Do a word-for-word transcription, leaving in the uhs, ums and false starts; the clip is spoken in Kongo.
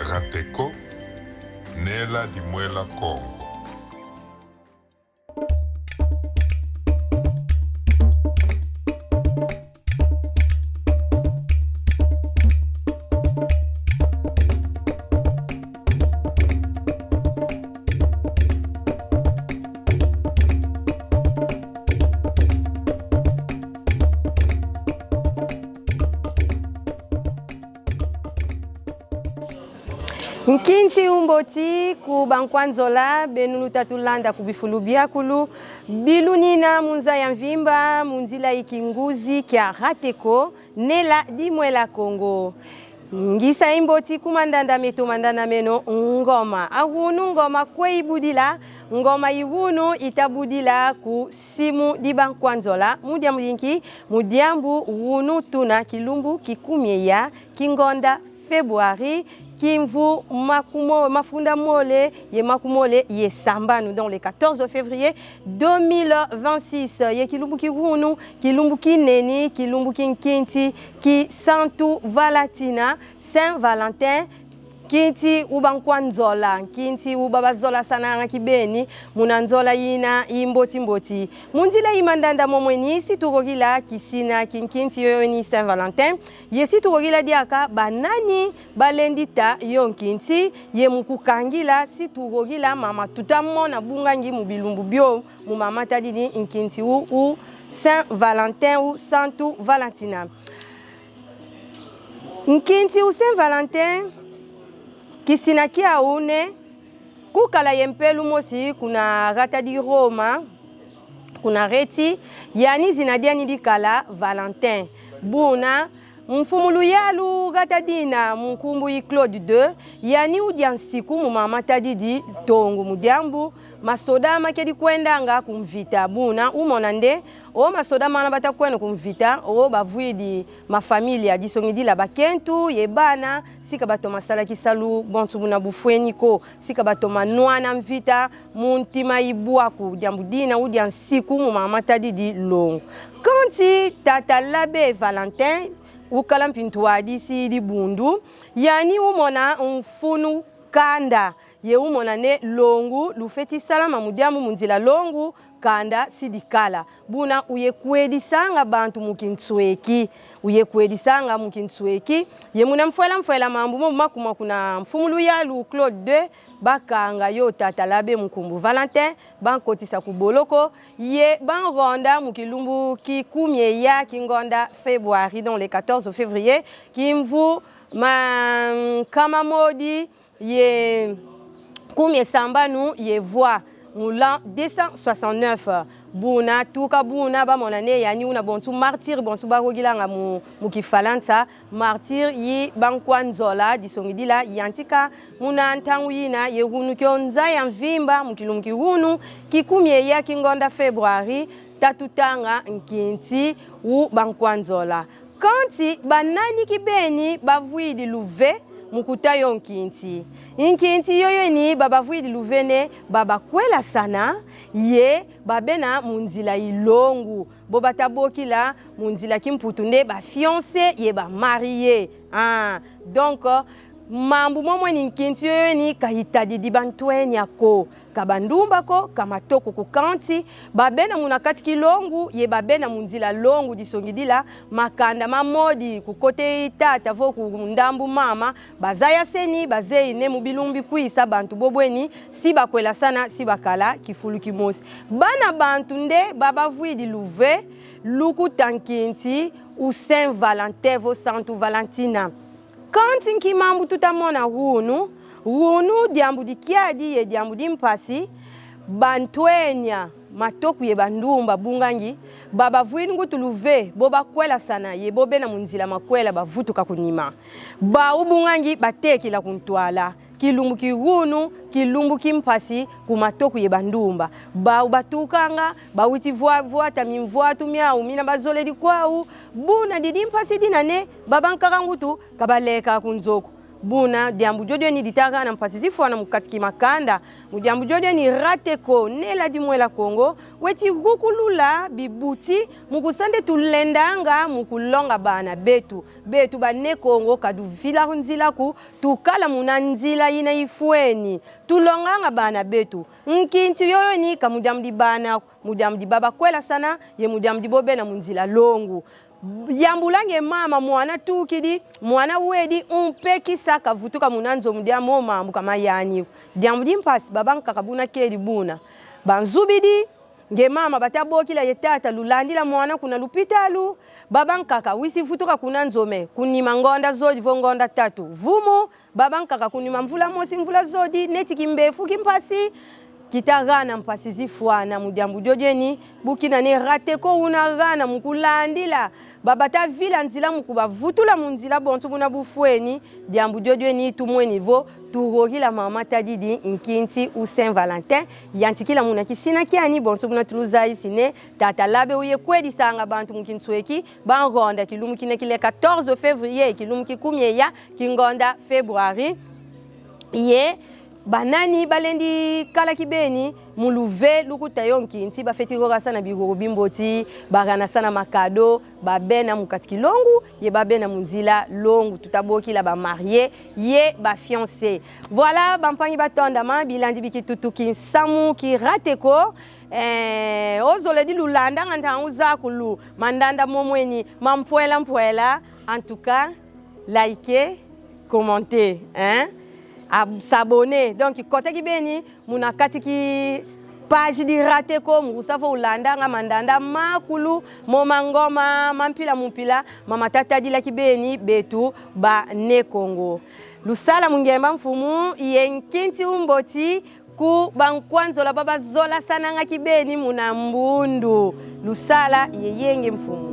Rateko, Nela di Mwela Kongo. Nkinsi u mbote ku bankwa nzola benu luta tulanda ku bifulu biakulu bi lunina mu nza ya mvimba mu nzila yi kinguzi kia Rateko, Nela di Mwela Kongo. Ngisa i mbote ku mandanda meto, mandanda meno Ngoma. A wunu Ngoma kwe ibudila? Ngoma i wunu ita budila ku simu di bankwa nzola. Mu diambu di nki? Mu diambu wunu tuna kilumbu ki kumi ye ya ki ngonda Februari, kimvu makumo-, mafunda mole ye makumole ye sambanu, donc le quatorze février deux mille vingt-six, ye kilumbu ki wunu, kilumbu kineni, kilumbu ki nkinsi ki Santu Valentina, Saint Valentin, nkinsi u bankwa nzola, nkinsi u ba bazolasananga kibeni muna nzola yina i mbote mbote. Mu nzila yi mandanda momweni si tugogila kisina ki nkinsi yoyo ni Saint Valentin, ye si tugogila diaka banani balendi ta yo nkinsi, ye mu kukangila si tugogila mama tuta mona bungangi mu bilumbu bio, mu mama matadidi nkinsi u, u Saint Valentin, u Santu Valentina. Nkinsi u Saint Valentin, kisina kiau ne, kukala ye mpelo mosi kuna gata di Roma, kuna Reti, yani zina diani dikala Valentin. Buna, mfumu luyalu gata dina mu nkumbu yi Claude deux, yani udia nsiku mu mama matadidi ntongu, mu diambu masoda makedi kwendanga ku mvita. Buna, umona nde, o masoda mana bata kwenda ku mvita, o bavwidi mafamilia, disongidila bakento ye bana, si ka batoma sala kisalu bonso buna bufweni ko, si ka batoma nwana mvita mu ntima yi bwaku. Diambu dina udia nsiku mu mama matadidi longo. Kansi tata l'abbé Valentin, ukala mpi ntwadisi dibundu, yani umona mfunu kanda, ye umona ne longo lufweti salama mu diambu mu nzila longo kanda si dikala. Buna uye kwedisanga bantu mu kinsweki. Uye kwedisanga mu kinsweki. Ye muna mfwela mfwela mambu mo makuma kuna mfumu luyalu Claude deux, bakanga yo tata l'abbé mu nkumbu Valentin, bankotisa ku boloko, ye banronda mu kilumbu ki kumi ye ya ki ngonda Februari, donc le quatorze février, kimvu ma-, nkama modi ye kumi ye sambanu ye vwa, mu l'an deux cent soixante-neuf. Buna, tuka buna, bamona ne yani una bonso martyr, bonso bagogilanga mu, mu Kifalansa, martyr yi bankwa nzola, disongidila yantika muna ntangu yina ye wunu kio nza ya mvimba, mu kilumbu ki wunu ki kumi ye ya ki ngonda Februari, ta tutanga nkinsi u bankwa nzola. Kansi banani kibeni bavwidi luve mu kuta yo nkinsi? Nkinsi yoyo ni ba bavwidi luve ne ba bakwelasana ye ba bena mu nzila yi longo, bo bata bokila mu nzila kimputu nde ba fiancés ye ba mariés. Ah, donc, mambu momo ni nkinsi yoyo ni ka itadidi bantwenya ko, ka bandumba ko, ka matoko ko, kansi ba bena muna kati ki longo, ye ba bena mu nzila longo, disongidila makanda ma modi ku côté tata vo ku ndambu mama, bazayaseni, bazeyi ne mu bilumbu bikwisa bantu bobo ni si bakwelasana, si bakala kifulu kimosi. Bana bantu nde ba bavwidi luve lu kuta nkinsi u Saint Valentin vo Santu Valentina. Kansi nki mambu tuta mona wunu? Wunu diambu di kiadi ye diambu di mpasi, bantwenya, matoko ye bandumba bungangi, ba bavwidi nkutu luve, bo bakwelasana ye bo bena mu nzila makwela bavutuka ku nima. Bau bungangi batekila ku ntwala, kilumbu ki wunu, kilumbu ki mpasi ku matoko ye bandumba. Bau batukanga, bawiti vwa-, vwata mimvwatu miau mina bazolele kwau, buna didi mpasi dina ne ba bankaka nkutu ka baleka ku nzo ko. Buna diambu diodio ni dita gana mpasi zifwana mu kati ki makanda. Mu diambu diodio ni Rateko, Nela di Mwela Kongo, weti vukulula bibuti mu kusa nde tulendanga mu kulonga bana betu. Betu ba Ne Kongo ka tuvila nzila ko, tukala muna nzila yina ifweni. Tulonganga bana betu. Nkinsi yoyo ni ka mu diambu di bana, mu diambu di ba bakwelasana, ye mu diambu di bo bena mu nzila longu. Yambula nge mama, mwana tukidi, mwana wedi, umpekisa, kavutuka muna nzo mu dia mo mambu ka mayani. Diambu di mpasi, ba bankaka buna kedi buna. Banzubidi, nge mama bata bokila ye tata, lulandila mwana kuna lupitalu, ba bankaka wisi vutuka kuna nzo, me kunima ngonda zodi vo ngonda tatu. Vumu, ba bankaka kunima mvula mosi, mvula zodi, neti kimbefu kimpasi, kita gana mpasi zifwana mu diambu diodio ni, bu kina Ne Rateko una gana mu kulandila ba bata vila nzila mu kubavutula mu nzila bonso buna bufweni, diambu diodio ni tumweni vo, tugogila mama tadidi nkinsi u Saint Valentin, yantikila muna kisina kiani bonso buna tuluzayisi ne, tata l'abbé uye kwedisanga bantu mu kinsweki, bangonda kilumbu kina ki le quatorze février, kilumbu ki kumi ye ya ki ngonda Februari. Ye banani balendi kala kibeni mu luve lukuta yo nkinsi, bafeti gogasana bigogo bimboti, baganasana makado, ba bena mu kati ki longu, ye ba bena mu nzila longu, tuta bokila ba mariés ye ba fiancés. Voilà, bampangi batondama, bilandi bi kitutu ki nsamu ki Rateko. Eh, o zolele di lulandanga ntangu zakulu mandanda momweni ma mpwela mpwela. En tout cas, liker, commenter, hein? Ab-, s'abonner. Donc, kota kibeni muna kati ki page di Rateko, mu kusa vo ulandanga mandanda makulu mo ma ngoma, ma mpila mu mpila, ma mata tadila kibeni betu ba Ne Kongo. Lusala mu ngemba mfumu, ye nkinsi umboti ku bankwa nzola ba bazolasananga kibeni muna mbundu. Lusala ye yenge mfumu.